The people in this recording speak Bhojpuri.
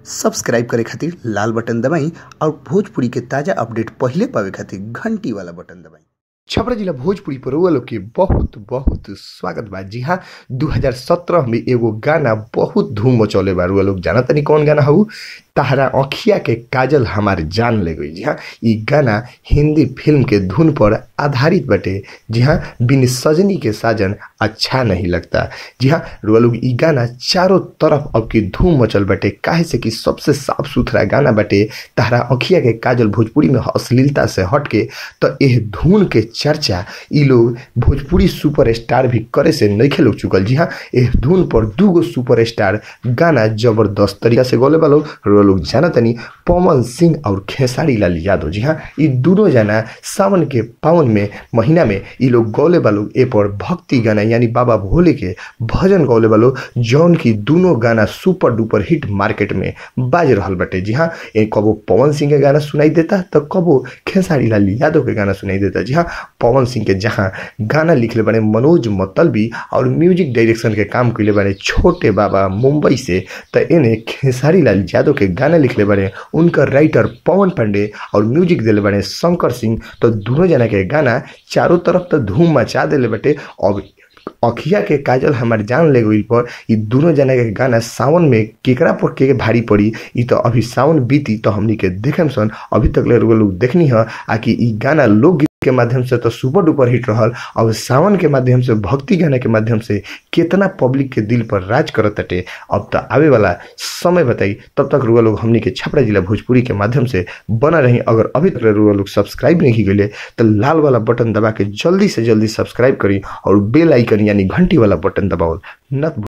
सब्सक्राइब करे खातिर लाल बटन दबाई और भोजपुरी के ताजा अपडेट पहिले पावे खातिर घंटी वाला बटन दबाई। छपरा जिला भोजपुरी पर रउआ लोग के बहुत बहुत स्वागत बा। जी हाँ, 2017 में एगो गाना बहुत धूम मचौले बा। रउआ लोग जाना तनी कौन गाना हऊ? ताहरा अखिया के काजल हमार जान ले गई। जी हाँ, ई गाना हिंदी फिल्म के धुन पर आधारित बटे। जी हाँ, बिन सजनी के साजन अच्छा नहीं लगता। जी हाँ, रउआ लोग ई गाना चारों तरफ अब की धूम मचल बटे, काहे से कि सबसे साफ सुथरा गाना बटे ताहरा अखिया के काजल। भोजपुरी में अश्लीलता से हट के तो एह धुन के चर्चा ई लोग भोजपुरी सुपरस्टार भी करे से नइखे लोग चुकल। जी हाँ, एह धुन पर दूगो सुपरस्टार गाना जबरदस्त तरीका से गौले बा लोग। रउआ लोग जाना तनी पवन सिंह और खेसारी लाल यादव। जी हाँ, ई दोनों जना सावन के पावन में महीना में ई लोग गौले बा लोग। ए पर भक्ति गाना यानी बाबा भोले के भजन गौले बा लोग, जौन की दोनों गाना सुपर डुपर हिट मार्केट में बाज रहल बटे। जी हाँ, ए कबो पवन सिंह के गाना सुनाई देता तो कबो खेसारी लाल यादव के गाना सुनाई देता। जी हाँ, पवन सिंह के जहाँ गाना लिखले बने मनोज मतलबी और म्यूजिक डायरेक्शन के काम कैले बने छोटे बाबा मुंबई से, तो एने खेसारी लाल यादव के गाना लिखले बने उनकर राइटर पवन पांडे और म्यूजिक दिले बने शंकर सिंह। तो दोनों जना के गाना चारों तरफ तो धूम मचा दिले बटे। अब अखिया के काजल हमार जान ले गई पर ये दोनों जना के गाना सावन में केकरा पर के भारी पड़ी ई तो अभी सावन बीती तो हमनी के देखम सन। अभी तक ले लोग देखनी है आ कि ई गाना लोकगीत के माध्यम से तो सुपर डुपर हिट रहल, अब सावन के माध्यम से भक्ति गाना के माध्यम से कितना पब्लिक के दिल पर राज करत तटे, अब तो आवे वाला समय बताई। तब तक रुआ लोग हमनी के छपरा जिला भोजपुरी के माध्यम से बना रही। अगर अभी तक रुआ लोग सब्सक्राइब नहीं गए तो लाल वाला बटन दबा के जल्दी से जल्दी सब्सक्राइब करी और बेल आइकन यानी घंटी वाला बटन दबाओ न।